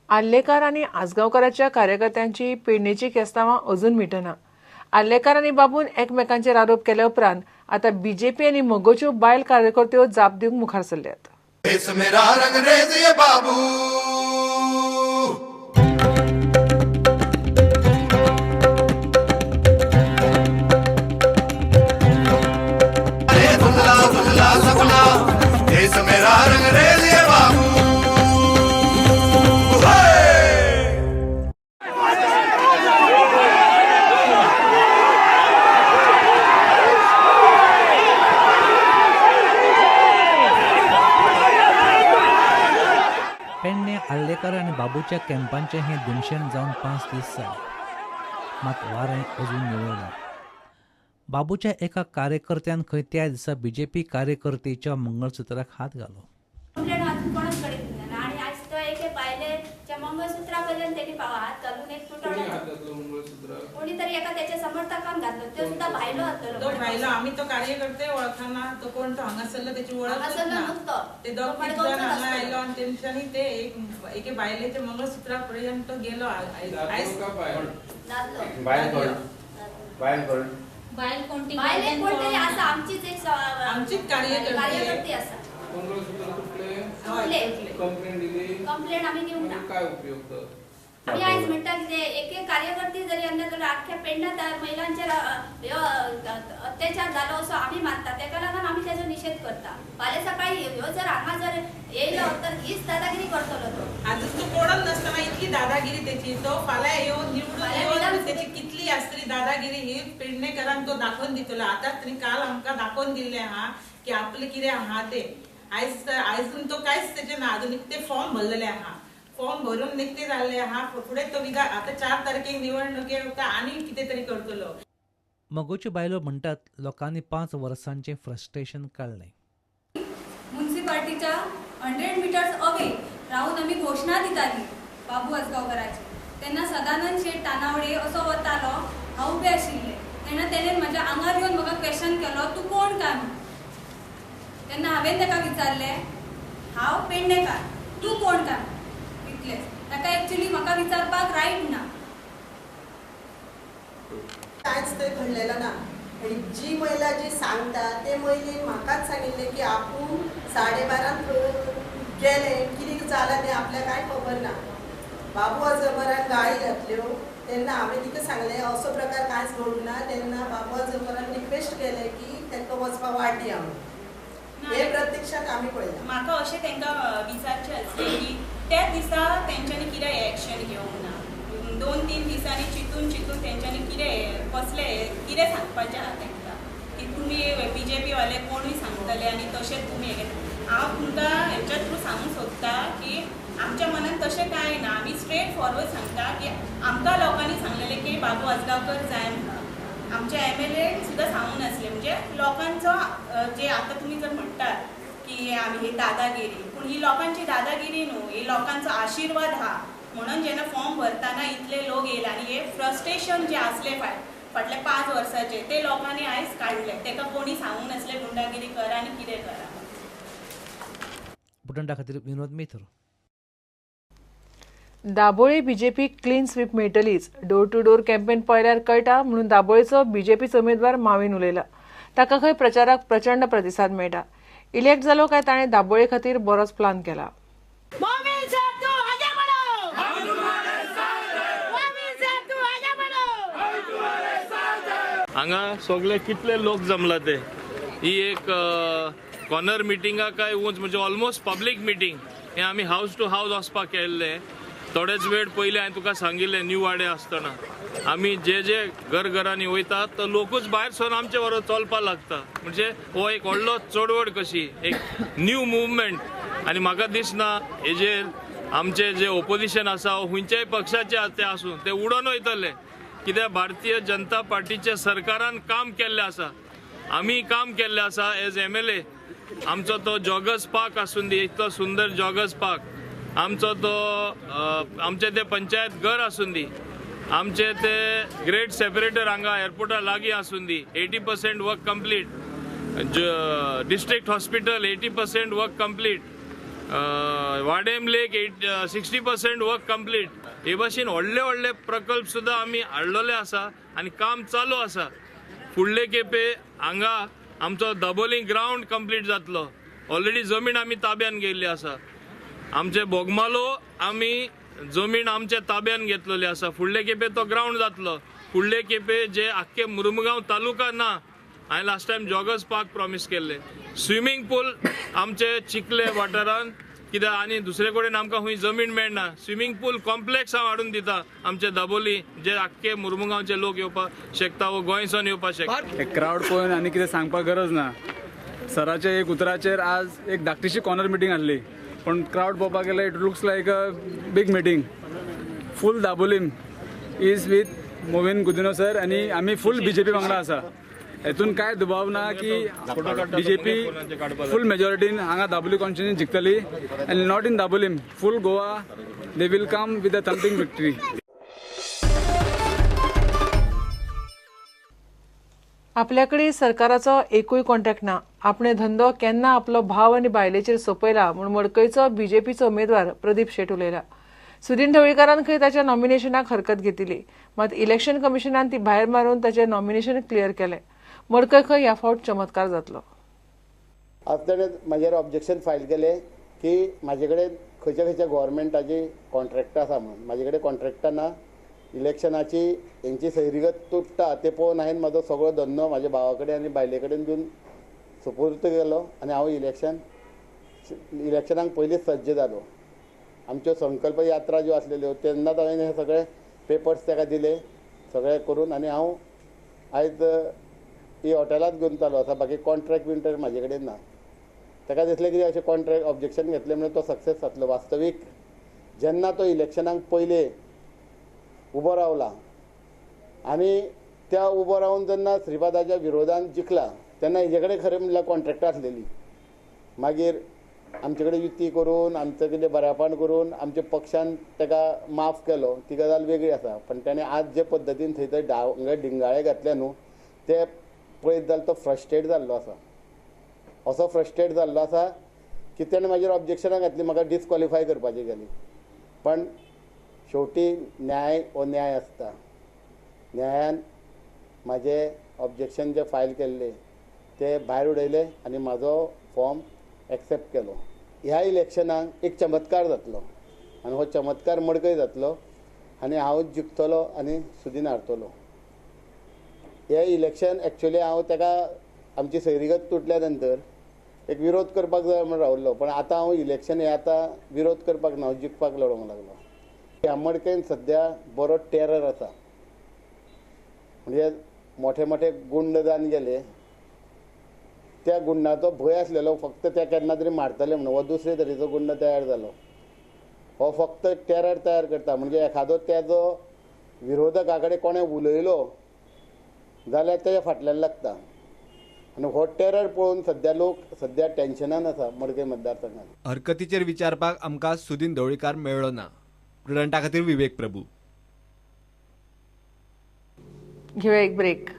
आर्लेकार आनी आजगांवकाराच्या कार्यकर्त्यांची पेडणेची केस्तांवां अजून मिटना. आर्लेकार आनी बाबून एकमेकांचेर आरोप केल्या उपरांत आतां बीजेपी आनी मगोच्यो बायल कार्यकर्त्यो जाप दिवंक मुखार सरल्यात. पेडणे आर्लेकर आनी बाबूच्या कॅम्पांचें हें धुमशेण जावन 5 दीस जाले, मात वारें अजून निवळना. बाबूच्या एका कार्यकर्त्यान खंय त्या दिसा बीजेपी कार्यकर्तेच्या मंगळसुत्राक हात घालो. कंप्लेन अजून कोणाच कडेन ना आनी आज तो एके बायलेच्या मंगळसुत्रा कडल्यान तेणी हात घालून एक तुटवलो. कोणी तरी एका त्याच्या समर्थकान घातलो, तो सुद्धा भायलो घातलो. तो भायलो, आमी तो कार्यकर्ते वळखना, तो कोण तो हांगासरलो तेची वळख ना. ते दोग तीग जाण हांगा आयलो आनी तेंच्यांनी ते एके बायलेच्या मंगळसुत्रा पर्यंत तो गेलो. बायल कोणतरी आसा, आमचीच एक आमचीच कार्यकर्ती आसा. मंगळसूत्र कंप्लेंट दिली, कंप्लेंट आमी दिवंक ना. काय उपयोग? तर आमी आयज म्हणटा कितें एक एक कार्यकर्ती जरी आणले जाल्यार आख्ख्या पेडण्या महिलांचेर अत्याचार जालो असो आमी मानता. तेका लागून आमी तेजो निशेध करता. फाल्यां सकाळी ह्यो जर हांगा जर येयलो तर हीच दादागिरी करतलो तो. आजच तो कोणच नासतना इतली दादागिरी तेची, तो फाल्यां येवन निवडून येवन तेची कितली आसतली दादागिरी ही पेडणेकरांक तो दाखोवन दितलो. आतांच तेणी काल आमकां दाखोवन दिल्लें आहा की आपलें कितें आहा तें. आयज आयजून तो कांयच तेचें ना, आजून निकते फॉर्म भरलेले आहा, फॉर्म भरून निकते जाल्ले आहा. फुडें तो विधा आतां 4 तारखेक निवडणुके आनी कितें तरी करतलो. मगोच्यो बायलो म्हणटात लोकांनी 5 वर्सांचें फ्रस्ट्रेशन काडलें. मुन्सिपाल्टीच्या 100 मिटर्स अवे रावन आमी घोशणा दिताली बाबू आजगांवकाराची. तेन्ना सदानंद शेट तानावडे असो वतालो, हांव उबें आशिल्लें. तेन्ना तेणें म्हज्या आंगार येवन म्हाका क्वेश्चन केलो, तूं कोण काय म्हणून. तेन्ना हांवें ताका विचारलें, हांव पेडणेकार, तूं कोण काय इतलेंच. ताका एक्चुली म्हाका विचारपाक रायट ना. कांयच थंय घडलेलें ना. आनी जी महिला जी सांगता ते महिलेन म्हाकाच सांगिल्लें की आपूण 12:30 गेलें, कितें जालां तें आपल्याक कांय खबर ना. बाबू आजगांवकारान गाळी घातल्यो तेन्ना हांवें तिका सांगलें असो प्रकार कांयच घडूंक ना. तेन्ना बाबू आजगांवकारान रिक्वेस्ट केलें की ताका वचपाक वाट दिया म्हणून. हे प्रत्यक्षात आमी पळयलां. म्हाका अशें तांकां विचारचें आसलें की त्या दिसा तेंच्यांनी कितें एक्शन घेवंक ना, 2-3 दिसांनी चिंतून चिंतून तेंच्यांनी कितें कसलें कितें सांगपाचें आहा तांकां की तुमी बीजेपी वाले कोणूय सांगतले आनी तशेंच तुमी हें. हांव तुमकां हेच्या थ्रू सांगूंक सोदता की आमच्या मनान तशें कांय ना. आमी स्ट्रेट फॉरवर्ड सांगता की आमकां लोकांनी सांगलेलें की बाबू आजगांवकर जाय म्हणून. आमचे MLA सुद्दां सांगून आसले. म्हणजे लोकांचो जे आतां तुमी जर म्हणटात की आमी ही दादागिरी, पूण ही लोकांची दादागिरी न्हू, ही लोकांचो आशिर्वाद आहा. म्हणून जेन्ना फॉर्म भरतना इतले लोक येयले आनी हे फ्रस्ट्रेशन जे आसले फाटल्या 5 वर्साचे ते लोकांनी आयज काडले. ताका कोणी सांगूंक नासलें गुंडागिरी करा आनी कितें करा. बुटंडा खातीर Vinod Mitra. Dabolim BJP clean sweep मेळटलीच. Door to door campaign पळयल्यार कळटा म्हणून दाबोळीचो बीजेपीचो उमेदवार मावीन उलयला. ताका खंय प्रचाराक प्रचंड प्रतिसाद मेळटा. इलेक्ट जालो काय ताणें दाबोळे खातीर बरोच प्लान केला. हांगा सगळे कितले लोक जमला ते ही एक कॉर्नर मिटिंगा काय उंच म्हणजे ऑलमोस्ट पब्लीक मिटींग हे आमी हावस टू हावस वचपाक केल्ले. थोडेच वेळ पयलीं हांवें तुका सांगिल्लें न्यू वाडे आसतना आमी जे जे घर घरांनी वयतात तो लोकूच भायर सरून आमचे बरोबर चलपाक लागता. म्हणजे हो एक व्हडलो चळवळ कशी एक न्यू मुवमेंट. आनी म्हाका दिसना हेजेर आमचे जे ओपोजिशन आसा खंयच्याय पक्षाचे ते आसूं ते उडोन वयतले. कित्याक भारतीय जनता पार्टीचे सरकारान काम केल्लें आसा, आमी काम केल्लें आसा एज MLA. आमचो तो जॉगर्स पार्क आसून दी, इतलो सुंदर जॉगर्स पार्क, आमचो तो आमचे ते पंचायत घर आसून दी, आमचे ते ग्रेट सेपरेटर हांगा एअरपोर्टा लागीं आसून दी, 80% work complete, district hospital 80% work complete, Vadem lake 60% work complete. हे भाशेन व्हडले व्हडले प्रकल्प सुद्दां आमी हाडलेले आसा आनी काम चालू आसा. फुडले खेपे हांगा आमचो दाबोली ग्रावंड कंप्लीट जातलो. ऑलरेडी जमीन आमी ताब्यान घेयल्ली आसा. आमचे बोगमालो आमी जमीन आमच्या ताब्यान घेतलेली आसा. फुडले खेपे तो ग्रावंड जातलो. फुडले खेपे जे आख्खे मुरमुगांव तालुका ना, हांवें last time joggers park promise केल्ले, स्विमींग पूल आमचे चिखले वाठारान, कित्याक आनी दुसरे कडेन आमकां खंय जमीन मेळना. स्विमींग पूल कॉम्प्लेक्स हांव हाडून दिता आमचे दाबोली, जे आख्खे मुरमुगांवचे लोक येवपाक शकता वो गोंयसून येवपाक शकता. एक क्रावड पळोवन आनी कितें सांगपाक गरज ना. सराच्या एक उतराचेर आज एक धाकटीशी कॉर्नर मिटींग आसली, पण क्रावड पळोवपाक गेल्यार it looks like a big meeting. Full Dabolim is with Mauvin Godinho sir आनी आमी फूल बीजेपी वांगडा आसा. हेतून कांय दुबाव ना की बीजेपी फूल मेजॉरिटीन हांगा दाबोली कॉन्स्टिट्युएन्सी जिखतली आनी not in Dabolim, full Goa they will come with a thumping victory. आपल्याकडे सरकाराचो एकूय कॉन्ट्रॅक्ट ना. आपणे धंदो केन्ना आपलो भाव आनी बायलेचेर सोंपयला म्हूण मडकयचो बीजेपीचो उमेदवार प्रदीप शेट उलयला. सुदीन ढवळीकारान खंय ताच्या नॉमिनेशनाक हरकत घेतिल्ली, मात इलेक्शन कमिशनान ती भायर मारून ताचें नॉमिनेशन क्लियर केलें. मडकय खंय ह्या फावट चमत्कार जातलो. आज ताणें म्हाजेर ऑब्जेक्शन फायल केलें की म्हाजे कडेन खंयच्या खंयच्या गव्हर्मेंटाची कॉन्ट्रॅक्ट आसा म्हणून. म्हाजे कडेन कॉन्ट्रॅक्टां ना. इलेक्शनाची हेंची सैरीगत तुट्टा तें पळोवन हांवें म्हाजो सगळो धंदो म्हाज्या भावा कडेन आनी बायले कडेन दिवन सुपूर्त केलो आनी हांव इलेक्शनाक पयलींच सज्ज जालो. आमच्यो संकल्प यात्रा ज्यो आसलेल्यो तेन्नाच हांवें हे सगळे पेपर्स ताका दिले सगळे करून आनी हांव आयज ही हॉटेलांत घेवन चालू आसा. बाकी कॉन्ट्रॅक्ट बिंट्रॅक्ट म्हाजे कडेन ना. ताका दिसलें कितें अशें कॉन्ट्रॅक्ट ऑब्जेक्शन घेतलें म्हणून तो सक्सेस जातलो. वास्तवीक जेन्ना तो इलेक्शनाक पयले उबो रावला आनी त्या उबो रावन जेन्ना श्रीपादाच्या विरोधान जिखला तेन्ना हेजे कडेन खरें म्हणल्यार कॉन्ट्रॅक्टां आसलेली. मागीर आमचे कडेन युती करून आमचे कडेन बऱ्यापण करून आमच्या पक्षान ताका माफ केलो, ती गजाल वेगळी आसा. पण ताणें आज जे पद्दतीन थंय थंय डांगे डिंगाळे घातले न्हू ते पळयत जाल्यार तो फ्रस्ट्रेट जाल्लो आसा. असो फ्रस्ट्रेट जाल्लो आसा की ताणें म्हाजेर ऑब्जेक्शनां घातली, म्हाका डिसक्वॉलिफाय करपाची गेली. पण शेवटी न्याय हो न्याय आसता. न्यायान म्हाजें ऑब्जेक्शन जे फायल केल्लें ते भायर उडयलें आनी म्हाजो फॉर्म एक्सेप्ट केलो. ह्या इलेक्शनाक एक चमत्कार जातलो आनी हो चमत्कार मडकय जातलो आनी हांव जिखतलो आनी सुदीन हारतलो. हें इलेक्शन एक्चुअली हांव ताका आमची सैरीगत तुटल्या नंतर एक विरोध करपाक जाय म्हूण रावल्लो, पण आतां हांव इलेक्शन हें आतां विरोध करपाक ना, हांव जिखपाक लडोवंक लागलो. ह्या मडकयन सद्या बरो टेरर आसा, म्हणजे मोठे मोठे गुंड जावन गेले. त्या गुंडाचो भंय आसलेलो फक्त त्या केन्ना तरी मारतले म्हणून. हो दुसरे तरेचो गुंड तयार जालो. हो फक्त टेरर तयार करता, म्हणजे एखादो तेजो विरोधका कडेन कोणें उलयलो जाल्यार तेज्या फाटल्यान लागता. आनी हो टेरर पळोवन सद्या लोक सद्या टेन्शनान आसा मडकय मतदारसंघात. हरकतीचेर विचारपाक आमकां सुदीन ढवळीकार मेळ्ळो ना. प्रुडंटा खातीर विवेक प्रभू. घेवया एक ब्रेक.